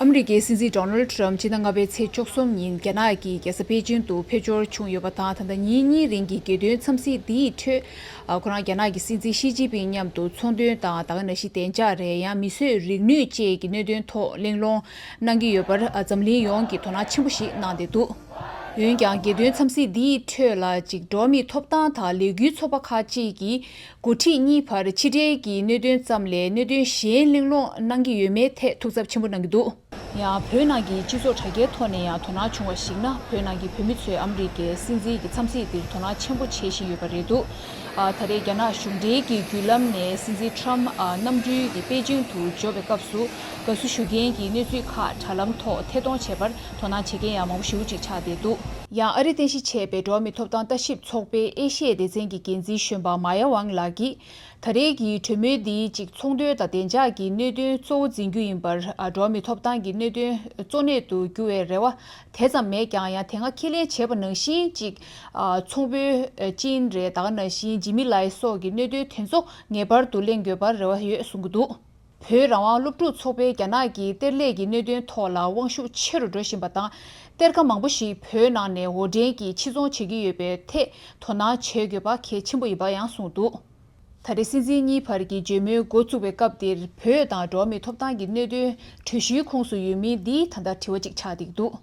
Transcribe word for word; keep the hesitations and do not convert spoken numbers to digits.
ཨ་མི་རི་ཀའི་སྲིད་འཛིན་ཌོ་ནལ་ཊམ་སྤྱི་ཟླ་ལྔ་པའི་ཚེས་བཅུ་གསུམ་ཉིན་རྒྱ་ནག་གི་རྒྱལ་ས་པེ་ཅིང་དུ་ཕེབས་འབྱོར་བྱུང་ཡོད་པ་དང་། ད་ལྟ་ཉིན་གཉིས་རིང་གི་རྒྱལ་དོན་འཚམས་གཟིགས་འདིའི་ཁྲོད། ཨ། ཁོ་རང་རྒྱ་ནག་གི་སྲིད་འཛིན་ཞི་ཅིན་ཕིང་མཉམ་དུ་ཚོང་དོན་དང་། ད་ག་ནང་བཞིན་བདེ་འཇགས་རེད། ཡང་མིས་བཟོས་རིག་ནུས་བཅས་ཀྱི་གནད་དོན་ཐོག་གླེང་སློང་གནང་གི་ཡོད་པར། ཨ། འཛམ་གླིང་ཡོངས་ཀྱིས་དོ་སྣང་ཆེན་པོ་ཞིག་གནང་བསྡད་འདུག་འོན་ཀྱང་རྒྱལ་དོན་འཚམས་གཟིགས་འདིའི་ཁྲོད་ལ་ཅིག་འགྲོ་བ་མིའི་ཐོབ་ཐང་དང་ལས་འགུལ་ཚོགས་པ་ཁག་ཅིག་གིས་འགོ་ཁྲིད་གཉིས་བར་ཕྱི་འབྲེལ་གྱི་གནད་དོན་ཙམ་ལས་གནད་དོན་གཞན་གླེང་སློང་གནང་གི་ཡོད་མེད་ཐད་ཐུགས་འཚབ་ཆེན་པོ་གནང་གི་འདུག་ཡང་བོད་ནང་གི་སྤྱི་ཚོགས་དྲ་རྒྱའི་ཐོག་ནས་ཡང་དོ་སྣང་བྱུང་བ་ཞིག་ན། བོད་ནང་གི་བོད་མི་ཚོས་ཨ་མི་རི་ཀའི་སྲིད་འཛིན་གྱི་འཚམས་གཟིགས་འདིར་དོ་སྣང་ཆེན་པོ་བྱེད་བཞིན་ཡོད་པ་རེད་འདུག་ཨ། ད་རེས་རྒྱ་ནག་གཞུང་འབྲེལ་གྱི་བརྒྱུད་ལམ་ནས་སྲིད་འཛིན་ཊམ་ཨ། གནམ་གྲུའི་གི་པེ་ཅིང་དུ་འབྱོར་བའི་སྐབས་སུ་དགའ་བསུ་ཞུ་མཁན་གྱི་གནས་ཚུལ་ཁག་དྲ་ལམ་ཐོག་ཐད་གཏོང་བྱས་པར་དོ་སྣང་བྱེད་མཁན་ཡང་མང་པོ་ཞེ་པོ་ཅིག་ཆགས་བསྡད་འདུག་ཡང་ཨ་རིར་རྟེན་གཞི་བྱས་པའི་འགྲོ་བ་མིའི་ཐོབ་ཐང་ལྟ་ཞིབ་ཚོགས་པའི་ཨེ་ཤི་ཡའི་སྡེ་ཚན་གྱི་འགན་འཛིན་གཞོན་པ་མ་ཡ་ཝང་ལགས་ཀྱིས། ད་རེས་ཀྱི་གྲོས་མོལ་འདིས་ཅིག་ཚོང་དོན་དང་བདེ་འཇགས་ཀྱི་གནད་དོན་གཙོ་བོ་འཛིན་རྒྱུ་ཡིན་པར། ཨ། འགྲོ་བ་མིའི་ཐོབ་ཐང་གི་གནད་དོན་གཙོ་གནད་དུ་གྱུར་བའི་རེ་བ་དེ་ཙམ་མེད་ཀྱང་། ཡང་དེ་སྔ་ཁས་ལེན་བྱས་པ་ནང་བཞིན་ཅིག་ཨ། ཚོང་པའི་ཨ། ཅིན་རེད། ད་ག་ནང་བཞིན་ཇི་མི་ལའི་སོགས་ཀྱི་གནད་དོན་དེ་ཚོ་ངེས་པར་དུ་གླེང་དགོས་པར་རེ་བ་ཡོད་གསུང་གི་འདུག་བོད་རང་དབང་སློབ་ཕྲུག་ཚོགས་པས་རྒྱ་ནག་གི་གཏེར་ལས་ཀྱི་གནད་དོན་ཐོག་ལ་དབང་ཤུགས་ཆེ་རུ་འགྲོ་བཞིན་པ་དང་། གཏེར་ཁ་མང་པོ་ཞིག་བོད་ནང་ནས་དབོར་འདྲེན་གྱིས་ཕྱིར་ཚོང་བྱེད་ཀྱི་ཡོད་པའི་ཐད་དོ་སྣང་བྱེད་དགོས་པ་གལ་ཆེན་པོ་ཡིན་པ་ཡང་གསུངས་འདུག་ད་རེས་སྲིད་འཛིན་གཉིས་བར་གྱི་བརྗེ་མོལ་འགོ་བཙུགས་པའི་སྐབས་དེར། བོད་དང་འགྲོ་བ་མིའི་ཐོབ་ཐང་གི་གནད་དོན་གྲོས་གཞིའི་ཁོངས་སུ་ཡོད་མིན་འདི་ད་ལྟ་དྲི་བ་ཅིག་ཆགས་བསྡད་འདུག